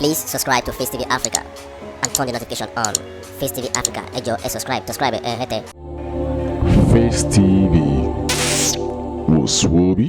Please subscribe to Face TV Africa and turn the notification on. Face TV Africa, ẹ jọ̀ọ́, ẹ subscribe, subscribe ẹ hẹ́tẹ̀. Face TV wò sùwòbí.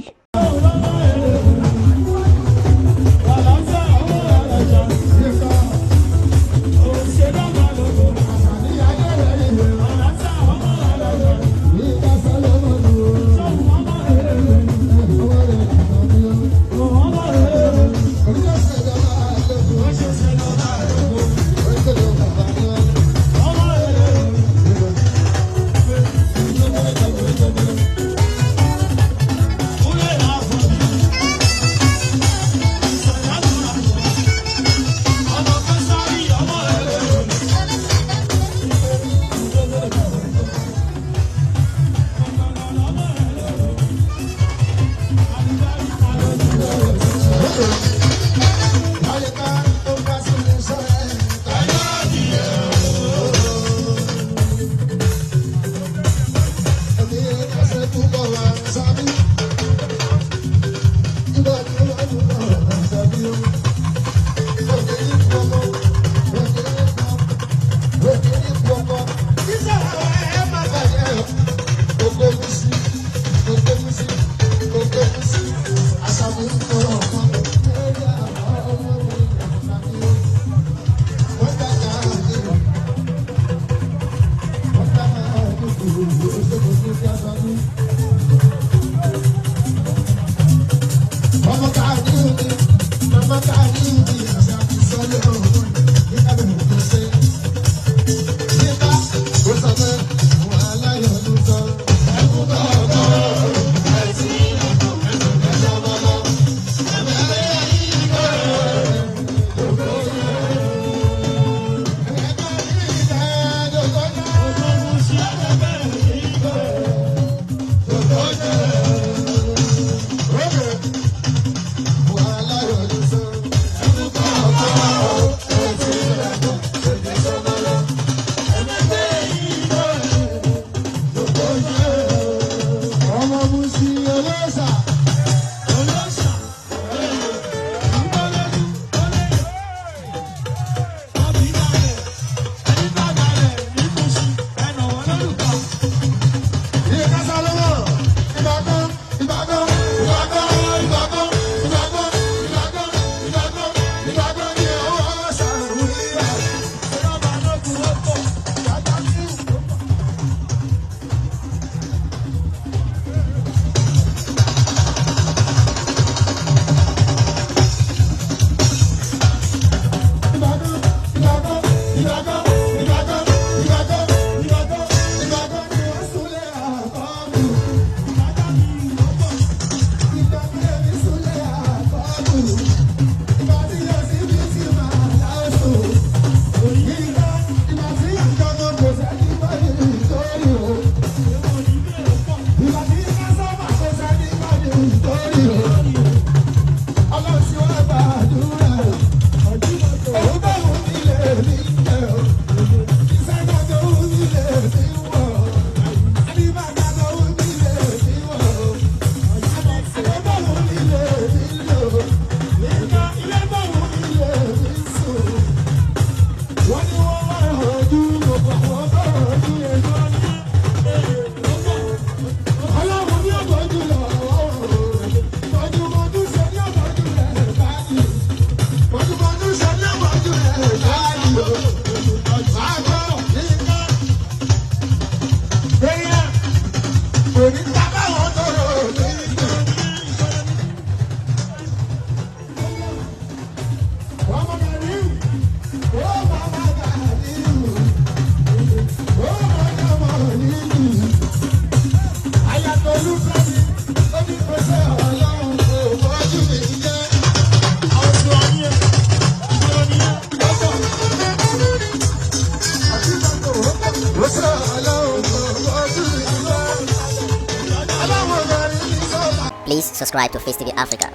Please subscribe to Face TV Africa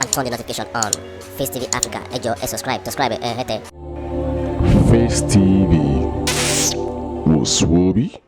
and turn the notification on. Face TV Africa, ẹ jọ̀ọ́, ẹ subscribe, subscribe ẹ hẹ́tẹ̀. Face TV wò sùwòbí.